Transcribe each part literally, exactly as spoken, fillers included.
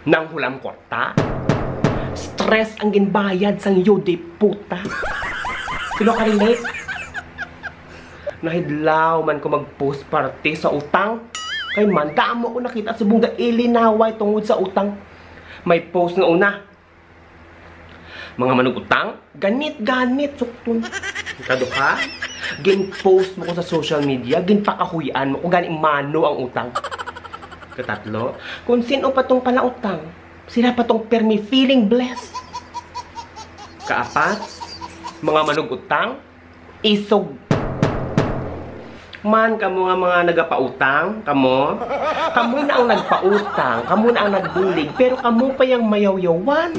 Nang hulam kwarta? Stress ang ginbayad sang iyo, di puta. Sino ka relate? Nahidlaw man ko mag-post parte sa utang. Kay man, damo ko nakita subong gaili naway tungod sa utang. May post nga una, mga manugutang, ganit-ganit, sukton. Ikaduha, gin-post mo ko sa social media, ginpakahuy-an mo ko gani mano ang utang. Katatlo, kung sino pa tong palautang, sila pa tong permi feeling blessed. Kaapat, mga manugutang, isog. Man, kamo nga mga nagapautang, kamo, kamo na ang nagpautang, kamo na ang nagbulig, pero kamo pa yang mayawyawan.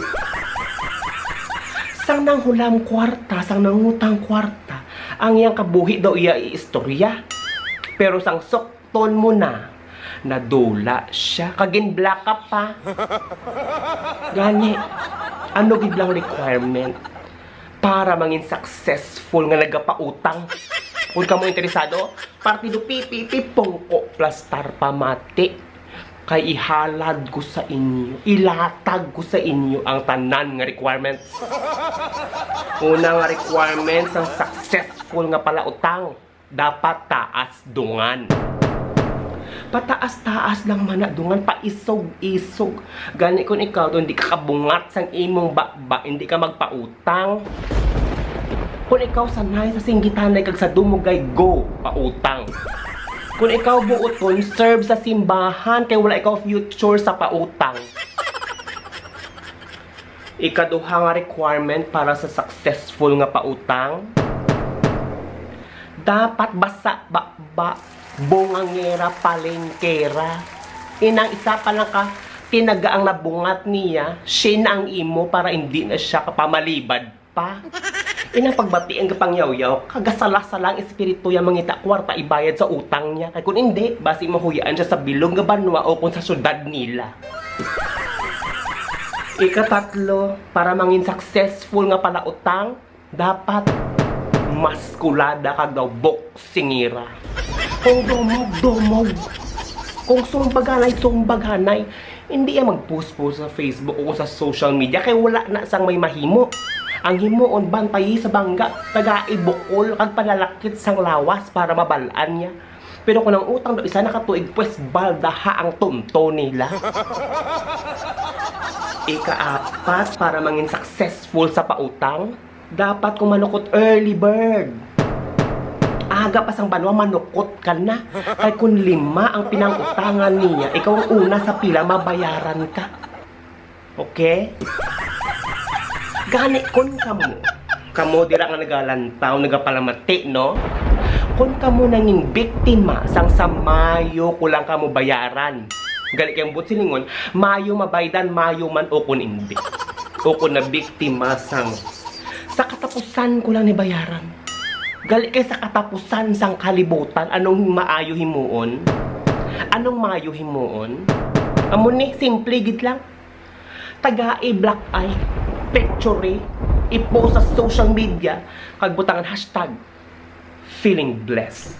Sang nanghulam kwarta, sang nangutang kwarta, ang iyang kabuhi daw iya iistorya. Pero sang sukton mo na, nadula siya, kag gin-block up pa. Gani, ano gid lang requirement para mangin successful nga nagapautang? Kung kamo interesado, Partido P P P, pungko, plastar, pamati. Kay ihalad ko sa inyo, ilatag ko sa inyo ang tanan nga requirements. Una nga requirement sang successful nga palautang, dapat taas dungan. Pataas-taas lang man na dungan, paisog-isog. Gani kung ikaw, kung di ka kabungat sang imong baba, hindi ka magpautang. Kung ikaw sanay sa singgitanay kag sa dumugay, go, pautang. Kung ikaw buoton, serve sa simbahan kay wala ikaw future sa pautang. Ikaduha nga requirement para sa successful nga pautang, dapat basa, baba, bungangera, palengkera. Inang isa pa lang ka tinaga ang nabungat niya, siya na ang imo para hindi na siya kapamalibad pa. Inang pagbati ang kapangyawyaw, kagasala-sala ang espiritu ya mangita kwarta ibayad sa utang niya. Kay kung hindi, basi mahuyaan siya sa bilog nga banwa o kung sa syudad nila. Ikatatlo, para mangin successful nga palautang, dapat maskulada kag daw boksingera. Kung dumog, dumog. Kung sumbag anay, sumbag anay. Hindi ya mag-post-post sa Facebook o sa social media kay wala na sang may mahimo. Ang himuon, bantayi sa bangga, tagai bukol kag panalakit sang lawas para mabal-an niya. Pero kung ang utang daw isa na ka tuig, pues baldaha ang tunto nila. Ikaapat, para mangin successful sa pautang, dapat kung manukot, early bird. Aga pa sang banwa, manukot ka na. Kay kung lima ang pinangutangan niya, ikaw ang una sa pila, mabayaran ka. Okay? Gani, kun kamo, kamo dira nga nagalantaw, nagapalamati, no? Kun kamo nangin biktima sang sa maayo ko lang kamo bayaran. Gali kay ang buot silingon, maayo mabaydan, maayo man o kun indi. O kun nabiktima sang sa katapusan ko lang ni bayaran. Gali kay sa katapusan sang kalibutan, anong maayo himuon? Anong maayo himuon? Amo ni, simple gid lang. Tagai black eye, picture, i-post sa social media, kag butangan hashtag feeling blessed.